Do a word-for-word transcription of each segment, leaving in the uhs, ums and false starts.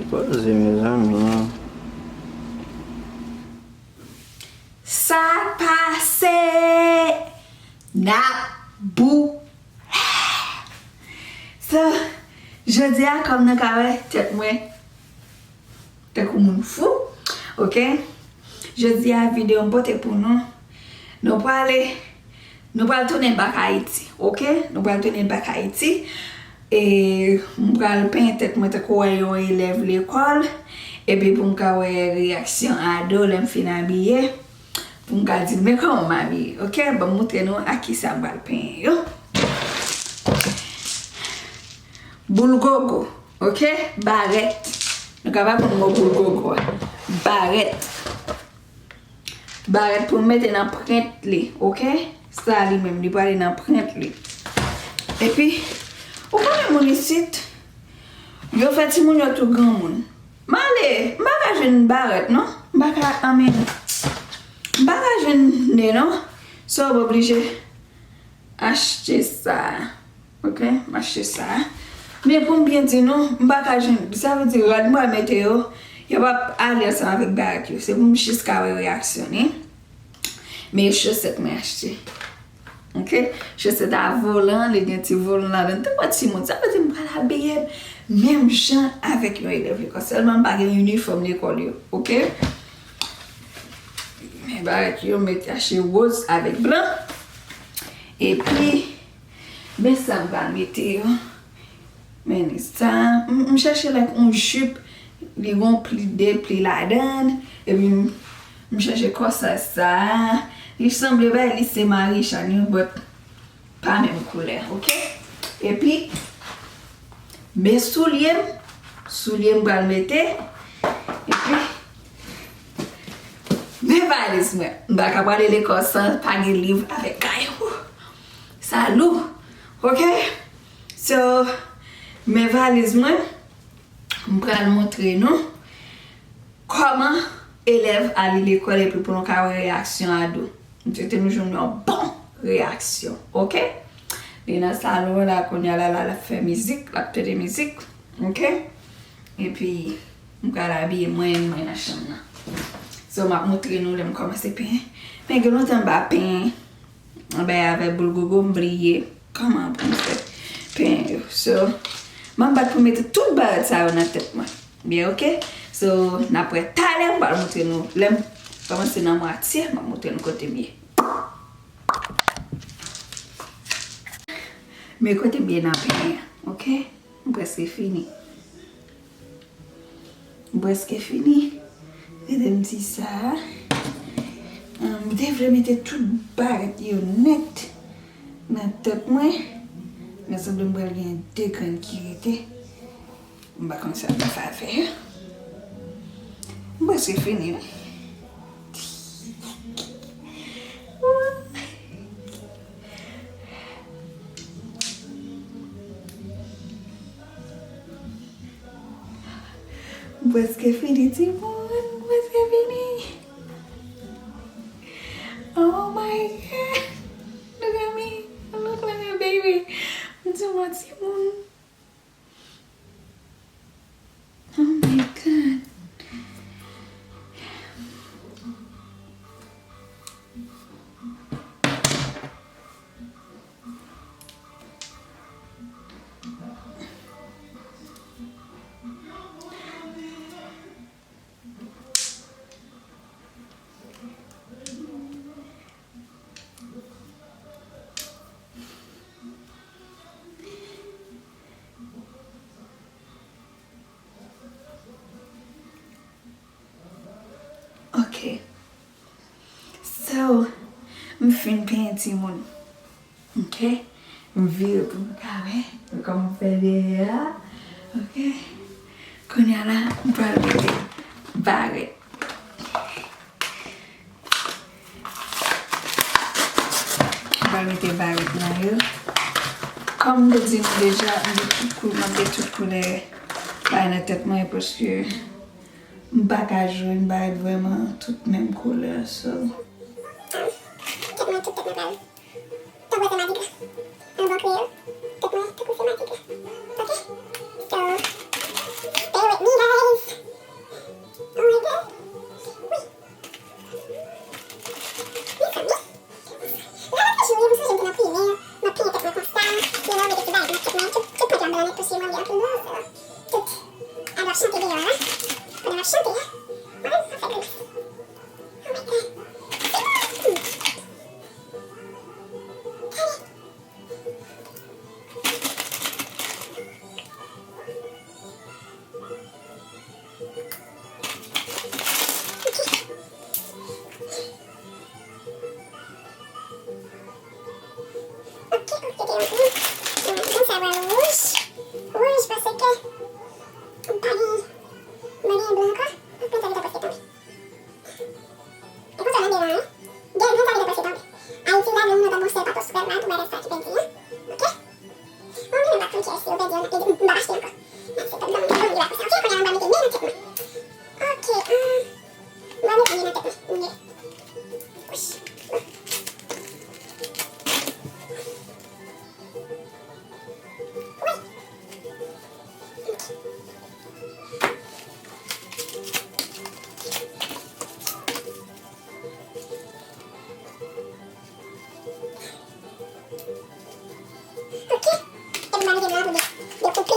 Poze, mezanmi. Sa pase, n ap boule. So, jodi a, kòm nou ka wè, tèt mwen tankou moun fou, oke? Jodi a, videyo m pote pou nou. Nou prale, nou pral tounen back Ayiti, oke? Nou pral tounen back Ayiti. E m pral penyen tèt mwen tankou wè yon elèv lekòl. Epi pou m ka wè reyaksyon Ado lè m fin abiye. Pou m ka di l, men kòman m abiye, oke? Ban m montre nou a kisa m pral penyen yo. Boul gogo, oke? Barèt. Nou ka pa konn mo boul gogo a. Barèt. Barèt pou m mete nan prent li, oke? Sa li menm, li prale nan prent li. Epi, ou konnen moun isit, yo fè timoun yo tou granmoun. M ale, m pa ka jwenn barèt, non. M pa ka, anmen, m pa ka jwenn ne, non. So, m oblije achte sa. Oke, m achte sa. Men pou m byen di nou, m pa ka jwenn, sa vle di rad m pral mete yo, yo p ap ale ansanm avèk barèt yo. Se pou m jis ka wè reyaksyon li. Men chosèt mwen achte. Oke? Chosèt a volan, li gen ti volan ladan l. Tankou timoun, sa vle di m pral abiye menm jan avèk yon elèv lekòl. Sèlman m pa gen inifòm lekòl yo. Oke? Men barèt yo, m mete achte woz avèk blan. Epi, men sa m pral mete yo. Men sa, m, m chèche like yon jip, li gon pli, de pli ladan l, epi m, m chèche kòsaj sa a. Li sanble bay lise Marie Jeanne yo, but pa menm koulè, oke? Epi, men soulye m, soulye m pral mete, epi, men valiz mwen. M pa ka prale lekòl san pa gen liv avèk kay. Sa lou, oke? So, men valiz mwen, m pral montre nou kòman elèv a li lekòl epi pou nou ka wè reyaksyon Ado. M swete nou jwenn yon bon reyaksyon, oke? Li nan salon la kounye a la, la, l ap fè mizik, l ap tande mizik, oke? Epi, m pral abiye mwen, mwen nan chanm nan. So, m ap montre nou lè m kòmanse penyen. Men gen lontan m pa penyen. Anba avè boul gogo, m bliye kòman pou m fè penyen yo. So, m ap bat pou mete tout barèt sa yo nan tèt mwen. Byen, oke? So, n ap wè talè, m pral montre nou. Lè m kòmanse nan mwatye, m ap montre nou kote m ye. Men kote m ye nan penyen an, oke? M prèske fini. M prèske fini. Kite m di sa. Ahn, m te vle mete tout barèt yo nèt nan tèt mwen. Men sanble m pral gen de grenn ki rete. M pa konn sa m ta fè avè yo. M prèske fini, wi. M prèske fini, timoun. M prèske fini. Oh my God. Look at me. Look like a baby. M timoun, timoun. Oh my God. Ok. So, m fin penyen timoun. Ok. M vire pou nou ka wè kòman m fè dèyè a. Ok. Kounye a la, m pral mete barèt. M pral mete barèt nan yo. Kòm m te di nou deja, m gen tout kou-, m ap gen tout koulè bay nan tèt mwen, paske m pa ka jwenn barèt vrèman tout menm koulè, so. Tèt mwen, tout tèt mwen pral tankou se matik la. An bon kreyòl, tèt mwen tankou se matik la. Ok? So, stay with me, guys. Chante deyò a la. Pandan l ap chante a, mwen menm m ap fè grimas. Oh my God. Timoun! Gade. Ok, ok, ok, ok. Mwen sa pral wouj. Wouj paske m pa gen, m pa gen blan ankò. Mwen sa vin pase tonbe. E konsa nan devan an. Gen, gen sa ki te pase tonbe. Ayiti, lave moun nan ta bwose pa twò sou pèp la, pou bagay sa ki pèdi an. Ok? Bon, mwen menm m pa konn kiyès yo pèdi an, e m pa achte ankò. Men se pèp granmoun, granmoun ki la konsa. Ok, kounye a la m pral mete men nan tèt mwen. Ok, hum, m pral mete men nan tèt mwen. Mwen. Wouch. Bon. Ok. Epi m a mete blan pou de, dekoupe.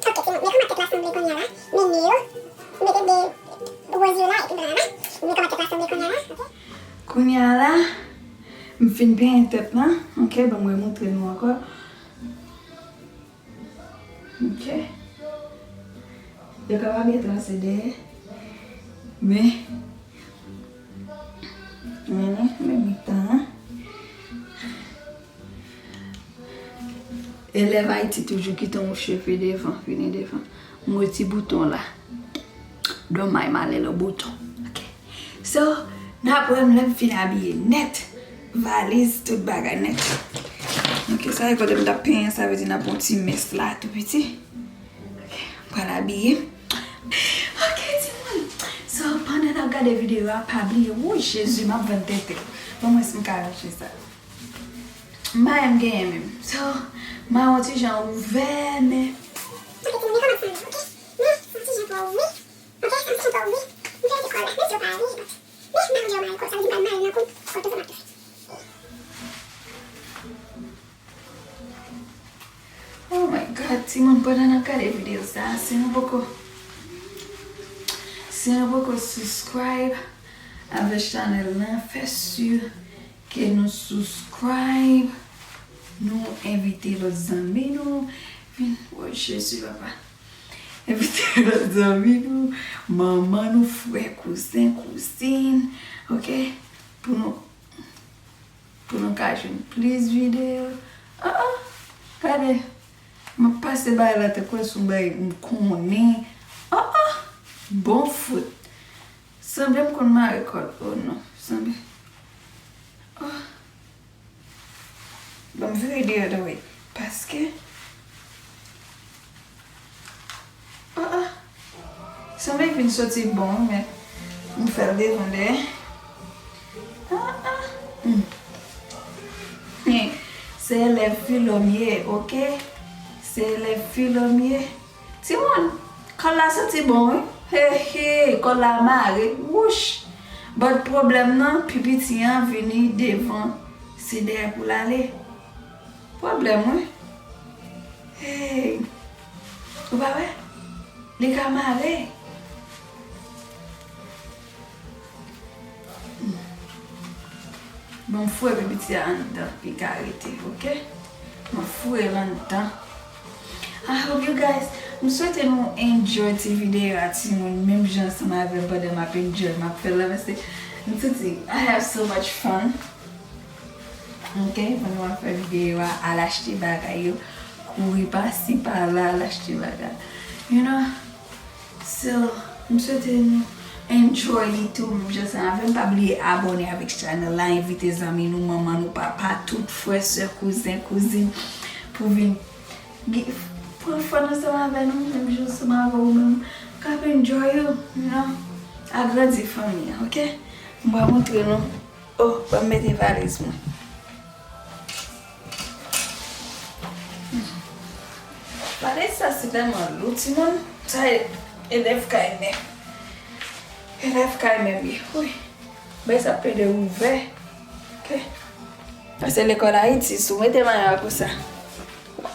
Ok, timoun, men kòman tèt la sanble kounye a la? Men men yo, m mete de woz yo la epi blan an la. Men kòman tèt la sanble kounye a la, ok? Kounye a la, m fin penyen tèt la, ok? Ban m remoutre nou ankò. Ok. Yo kapab byen transe dèyè. Men, men, men, men mitan an. Elèv Ayiti toujou kite yon cheve devan, vini devan. M wè ti bouton la. Donmay m ale nan bouton. Ok. So, n ap wè m lè m fin abiye nèt. Valiz, tout bagay nèt. Ok, sa e kote m t ap penyen, sa vle di n ap yon ti mès la, tou piti. Ok, m pral abiye. Ok, timoun. So, pandan n ap gade videyo a, pa bliye, wouy, Jezi, m ap vann tenten. Ban m wè si m ka rache sa. M pa menm genyen menm. So, m a yon ti jan ouvè, men. Ok, timoun, men kòman sa ye, ok? Men, se yon ti jan twò ouvri. Ok, sa m santi w wi. M fè ti kòl la, men si w pa ale, but. Men, m a di w mare kòl, sa vle di m pral mare nan kou, kòl toujou m ap toufe. Oh my God, timoun, pandan n ap gade videyo sa, si nou poko, si nou poko subscribe avèk chanèl lan, fè si ke nou subscribe, nou envite lòt zanmi nou, vin, oh Jezi, papa. Envite lòt zanmi nou, manman nou, frè, kouzen, kouzin, ok? Pou nou, pou nou ka jwenn plis videyo. Ah, ah, gade, m ap pase bagay la tankou se yon bagay m konnen. Ah, ah, bon fout. Sanble m konn mare kòd. Oh non, sanble. Oh. Ban m vire the other way. Paske, ah, ah. Sanble vin soti bon, men m fè l devan dèyè. Ah, ah. Hmm. Hmm. Se elèv filo m ye, ok? Se elèv filo m ye. Timoun, kòl la santi bon, wi. He, he, kòl la mare. Wouch! But pwoblèm nan, pi piti an vini devan, se dèyè pou l ale. Pwoblèm, wi. Hey! Ou pa wè? Li ka mare. Bon, m foure pi piti a anndan, li ka rete, ok? Mwen foure l anndan. I hope you guys, m swete nou enjoy ti videyo a, timoun, menm jan ansanm avè m pandan m ap enjoy, m ap fè l la, paske m santi I have so much fun. Ok, pandan m ap fè videyo a, al achte bagay yo, kouri pasi pala, al achte bagay. You know? So, m swete nou enjoy li tou, menm jan sa avè m. Pa bliye abòne avèk chanèl la, envite zanmi nou, manman nou, papa, tout frè, sè, kouzen, kouzin, pou vin gi-, pran fòn ansanm avè nou, menm jan ansanm avè w menm k ap enjoy yo, you know, agrandi fanmi an, ok? M pral montre nou. Oh, ban m mete valiz mwen. Valiz sa se tèlman lou, timoun. Sa e, elèv kay mèm. Elèv kay mèm ye. Wi. Bay sa pede ouvè. Ok. Sa se lekòl Ayiti. Si w mete mayo a konsa,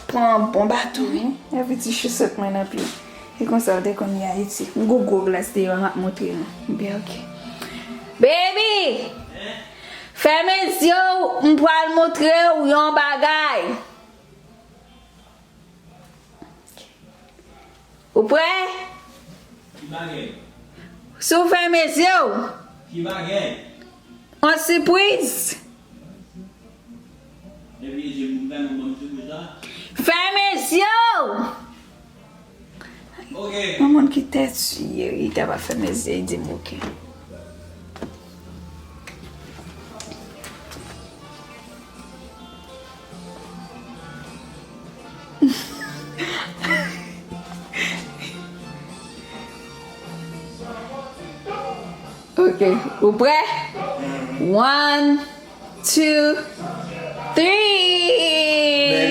Pran bon baton, wi. Epi ti chosèt mwen nan pye. E konsa w te konn ye Ayiti. M gon gwo glas deyò, m ap montre nou. Byen, oke. Baby! Fèmen zye w, m pral montre w yon bagay. Ou prè? Ki bagay? Si w fèmen zye w. Ki bagay? Yon sipriz. Epi je m fèmen w ban m sipriz la. Fèmen zye w! Ok. Yon moun ki tèt ye, li ta va fèmen zye, li di m oke. Ok, ou prè? One, two, three.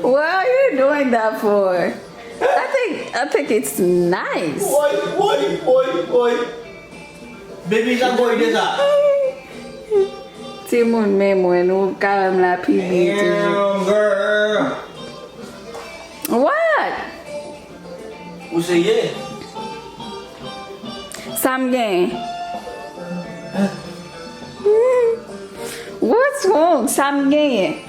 What are you doing that for? I think I think it's nice. Woy, woy, woy, woy. Baby, sa boy de sa. Timoun, men mwen, nou karèm la pi byen toujou. Damn, girl. What? Ou serye? Sa m genyen? What's wrong? Sa m genyen?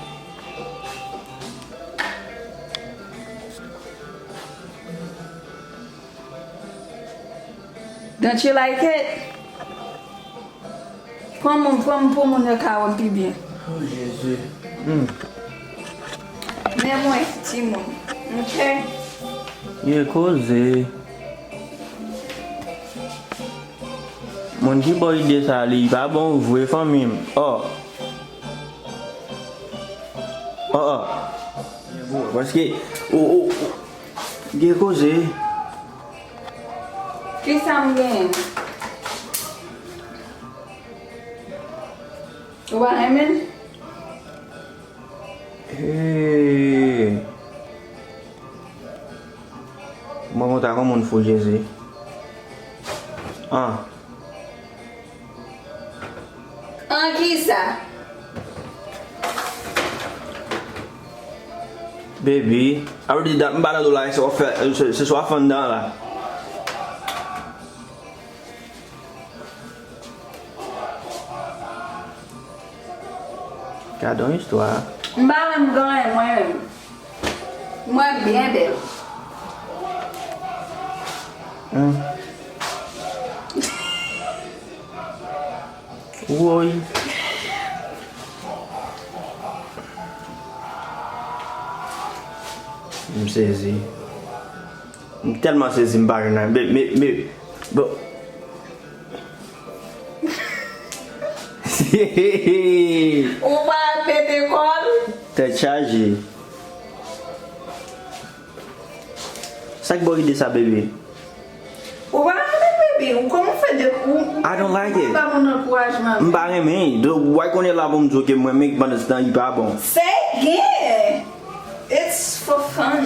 Don't you like it? Pran moun, pran m pou moun yo ka wè m pi byen. Oh, Jezi. Hmm. Men mwen, timoun. Ok? Ye koze. Moun ki ba w ide sa, li pa bon vre, fanmi m. Oh. Oh, oh. Paske, ou, ou, ou, gen koze. Kisa m genyen? Ou pa renmen l? Hey. Mwen kontan kon moun fou Jezi. An. An kisa? Baby, I already done, m pa nan do la, se w ap fè, se, se sa w ap fè anndan an la. Gade yon istwa. M pa wè m gen anyen, mwen menm. Mwen byen bèl. Hmm. Woy. M sezi. M tèlman sezi, m pa jwenn anyen. Men, men, men, bon. Ou pa al pete kò l? Tèt chaje. Sa k ba w ide sa, bebe? Ou pa renmen bebe? Ou kòman w fè de ou, ou I don't like it. Ba moun ankourajman? M pa renmen. Donk, w a konnen la pou m di w ke mwen menm pandan se tan li pa bon. Say again. It's for fun.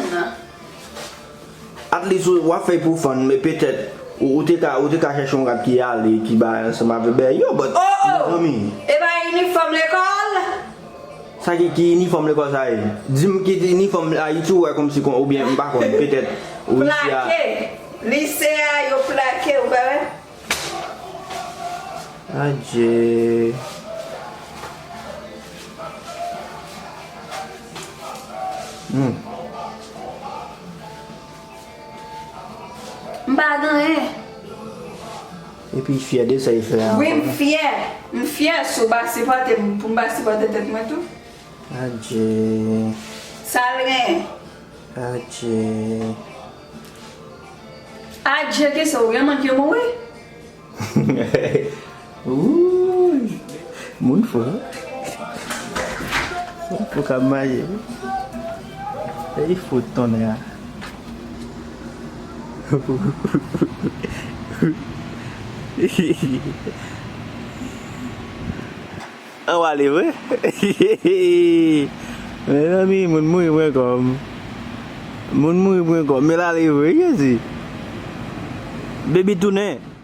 At least w ap fè pou fun, men petèt ou, ou te ka, ou te ka chèche yon rat ki ale, ki bay ansanm avè bè yo, but oh, oh, mezanmi. E pa inifòm lekòl? Sa ki, ki inifòm lekòl sa ye? Di m ki inifòm Ayiti ou wè kòmsi kon, oubyen m pa konn, petèt ou isi a. Plake. Lise a, yo plake, ou pa wè? Adje. Hmm. M pa gen anyen. Epi l fyè de sa l fè a ankò. Wi, m fyè. M fyè si w pa sipòte m, pou m pa sipòte tèt mwen tou. Adje. Sa l gen? Adje. Adje ki sa, ou gen moun ki mouri? Wouy. Moun fou. Moun fou k ap mache. Ey, fout tonnè a. An w ale vre? Mezanmi, moun mouri pran kòm. Moun mouri pran kòm. Men l ale vre, Jezi. Baby tounen.